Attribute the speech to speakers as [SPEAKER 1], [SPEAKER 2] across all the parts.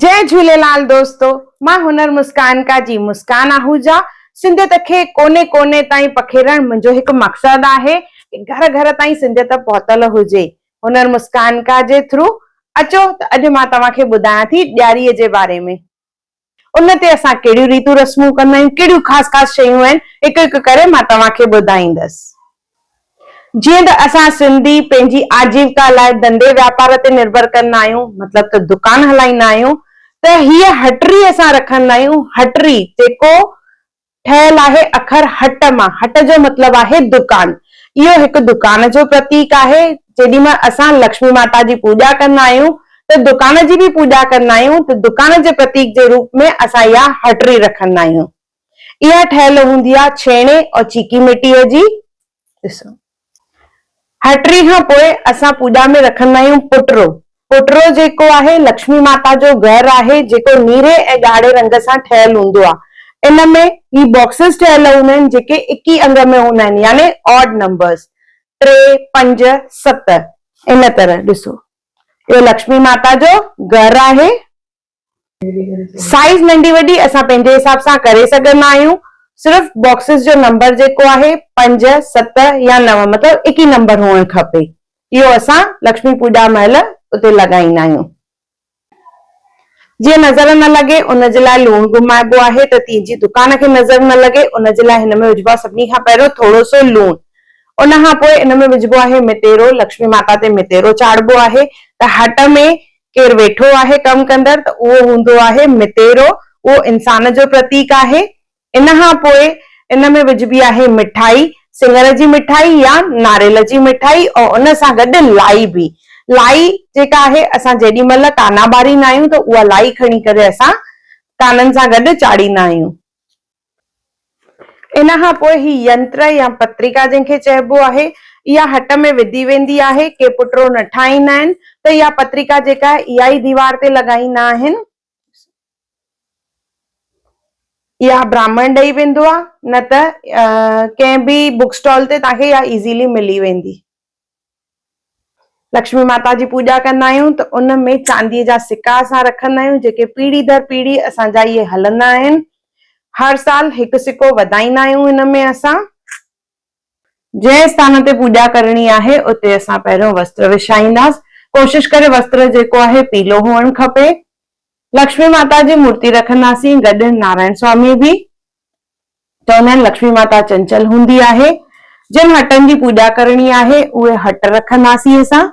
[SPEAKER 1] جئي جهوليلال دوستو مان هنر مسڪان ڪا جي مسڪان آهوجا سنڌيت کي ڪوني ڪوني تائين پکيڙڻ منهنجو هڪ مقصد آهي ڪي گهر گهر تائين سنڌيت پهتل هجي هنر مسڪان ڪا جي ٿرو اچو ته اڄ مان توهان کي ٻڌايان ٿي ڏياري جي باري ۾ ان تي اسان ڪهڙيون ريتون رسمون ڪندا آهيون، ڪهڙيون خاص خاص شيون آهن، هڪ هڪ ڪري مان توهان کي ٻڌائيندس. جيئن ته اسان سنڌي پنهنجي آجيوڪا لاء ڌنڌي واپار تي نرڀر ڪندا آهيون، مطلب ته دڪان هلائيندا آهيون ته هيء هٽڙي اسان رکندا آهيون، هٽڙي جيڪو ٺهيل آهي اکر هٽ مان، هٽ جو مطلب آهي دڪان. اهو هڪ دڪان جو پرتيڪ آهي. جيڏي مهل اسان لڪشمي ماتا جي پوڄا ڪندا آهيون ته دڪان جي به پوڄا ڪندا آهيون ته دڪان جي پرتيڪ جي روپ ۾ اسان اها هٽڙي رکندا آهيون. اها ٺهيل هوندي آهي ڇيڻي اور چيڪي مٽيء جي. ڏسو. هٽڙي کان پوء اسان پوڄا ۾ رکندا آهيون پٽرو. پٽرو جيڪو آهي لڪشمي ماتا جو گهر آهي جيڪو نيري ۽ ڳاڙهي رنگ سان ٺهيل هوندو آهي. ان ۾ هي باڪسز ٺهيل هوندا آهن جيڪي اڪي انگ ۾ هوندا آهن يعني آڊ نمبرز ٽي، پنج، ست. ان طرح ڏسو اهو لڪشمي ماتا جو گهر آهي. سائيز ننڍي وڏي اسان پنهنجي حساب سان ڪري سگهندا آهيون صرف باڪسز جو نمبر جيڪو آهي پنج، ست يا نو مطلب هڪ ئي نمبر هئڻ کپي اهو اسان لڪشمي پوڄا مهل اتي لڳائيندا آهيون جيئن نظر نه لڳي ان جي لاء لوڻ گهمائبو آهي ته تيئن جي دڪان کي نظر نه لڳي ان جي لاء هن ۾ وجهبو آهي سڀني کان پهريون ٿورو سو لوڻ ان کان پوء ان ۾ وجهبو آهي متيرو لڪشمي ماتا تي متيرو چاڙهبو آهي ته هٽ ۾ ڪير ويٺو آهي ڪم ڪندڙ ته اهو هوندو آهي متيرو، اهو انسان جو پرتيڪ آهي. ان کان پوء ان ۾ وجهبي آهي مٺائي، سڱر جي مٺائي يا ناريل جي مٺائي ۽ ان سان گڏ لائي به. لائي جيڪا آهي اسان جيڏي مهل ڪانا ٻاريندا آهيون ته اها لائي کڻي ڪري اسان ڪانن سان گڏ چاڙهيندا آهيون. ان کان پوء هي ينتر يا پتريڪا جنهن کي چئبو آهي، اها هٽ ۾ وڌي ويندي آهي. ڪي پٽرو نه ٺاهيندا آهن ته اها پتريڪا جيڪا آهي اها ئي ديوار تي لڳائيندا آهن. اها براهمڻ ڏئي ويندو آهي نه ته ڪنهن به بڪ اسٽال تي توهان کي اها ايزيلي ملي ويندي. لڪشمي ماتا جي پوڄا ڪندا آهيون ته ان ۾ چانديء جا سڪا اسان رکندا آهيون جيڪي پيڙهي در پيڙهي اسان جا اهي هلندا آهن. هر سال هڪ سڪو وڌائيندا آهيون هن ۾ اسان. جنهن اسٿان تي پوڄا ڪرڻي آهي اتي اسان پهريون وستر وڇائينداس. ڪوشش ڪري وستر جيڪو آهي پيلو هئڻ کپي. لڪشمي ماتا جي مورتي رکنداسين گڏ نارائڻ سوامي به. چوندا آهن لڪشمي ماتا چنچل هوندي آهي. جن هٽن جي پوڄا ڪرڻي آهي اهي هٽ رکنداسين اسان.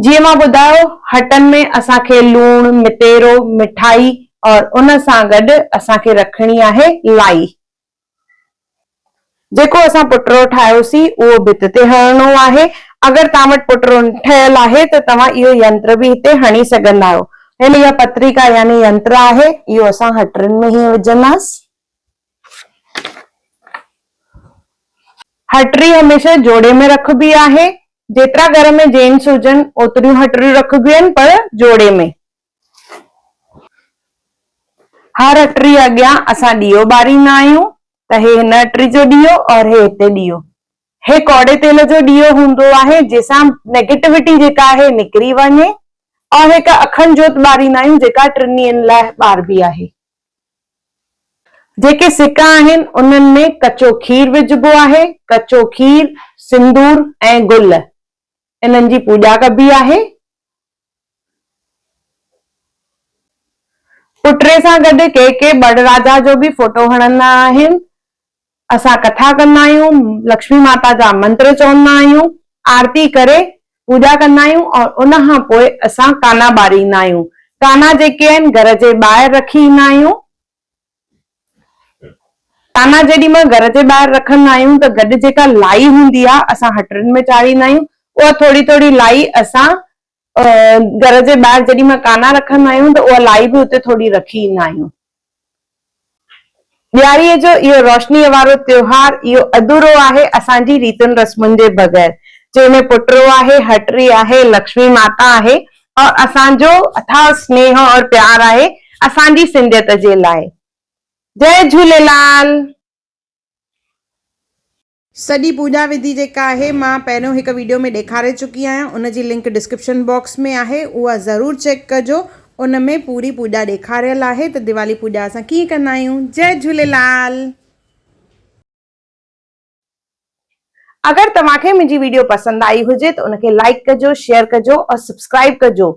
[SPEAKER 1] جيئن مان ٻڌايو هٽن ۾ اسان کي لوڻ، متيرو، مٺائي اور ان سان گڏ اسان کي رکڻي آهي لائي. جيڪو اسان پٽرو ٺاهيوسين اهو ڀت تي هڻڻو آهي. اگر توهان وٽ پٽرو نه ٺهيل آهي ته توهان اهو ينتر به هتي هڻي سگهندا آهيو. هن اها پتريڪا يعني ينتر آهي اهو اسان هٽرين ۾ هيئن وجهنداس. هٽري هميشه جوڙي ۾ رکبي آهي. جيترا گهر ۾ جينٽس هجن اوتريون هٽريون رکبيون آهن پر جوڙي ۾. هر اٽري اڳيان اسان ڏيئو ٻاريندا آهيون ته هي هن اٽري جو ڏيئو اور هي هتي ڏيئو. هي ڪوڙي تيل جو ڏيئو هوندو آهي جنهن سان نيگيٽوٽي جيڪا آهي نڪري وڃي اور هڪ اکنڊ جوت ٻاريندا آهيون جيڪا ٽن ڏينهن لاء ٻاربي آهي. جيڪي سڪا آهن انهن ۾ ڪچو کير وجهبو آهي، ڪچو کير، سندور ۽ گل انهن جي پوڄا ڪبي آهي. پٽري سان گڏ ڪي ڪي بڙ راجا جو به فوٽو هڻندا آهن. اسان ڪٿا ڪندا آهيون، لڪشمي ماتا جا منتر چوندا آهيون، آرتي ڪري پوڄا ڪندا آهيون اور ان کان پوء اسان ڪانا ٻاريندا آهيون. ڪانا جيڪي آهن گهر جي ٻاهر رکي ايندا آهيون. ڪانا جيڏي مهل گهر جي ٻاهر رکندا آهيون ته گڏ جيڪا لائي هوندي آهي اسان هٽڙين ۾ چاڙهيندا آهيون. اها ٿوري ٿوري لائي اسان گهر جي ٻاهر جيڏي مهل ڪانا رکندا آهيون ته اها لائي به اتي ٿوري رکي ايندا آهيون. ڏياريء جو اهو روشنيء وارو تيوهار اهو اڌورو آهي اسان جي ريتن رسمن جي بغير، جنهن ۾ پٽرو آهي، هٽري آهي، لڪشمي ماتا آهي اور اسان جو اٿاهه سنيهه اور پيار آهي اسان جي سنڌيت جي لاء. جئي جهوليلال. سڄي پوڄا وڌي جيڪا آهي مان پهريون هڪ ويڊيو ۾ ڏيکاري چڪي آهيان ان جي لنڪ ڊسڪرپشن باڪس ۾ آهي اها ضرور چيڪ ڪجو ان ۾ پوري پوڄا ڏيکاريل آهي ته ديوالي پوڄا اسان ڪيئن ڪندا آهيون جئي جهوليلال. اگر توهان کي منهنجي ويڊيو پسند آئي هجي ته ان کي لائيڪ ڪجو شيئر ڪجو اور سبسڪرائيب ڪجو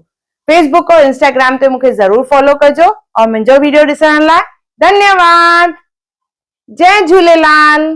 [SPEAKER 1] فيس بڪ اور انسٽاگرام تي مون کي ضرور فالو ڪجو اور منهنجو ويڊيو ڏسڻ لاء ڌنيواد جئي جهوليلال.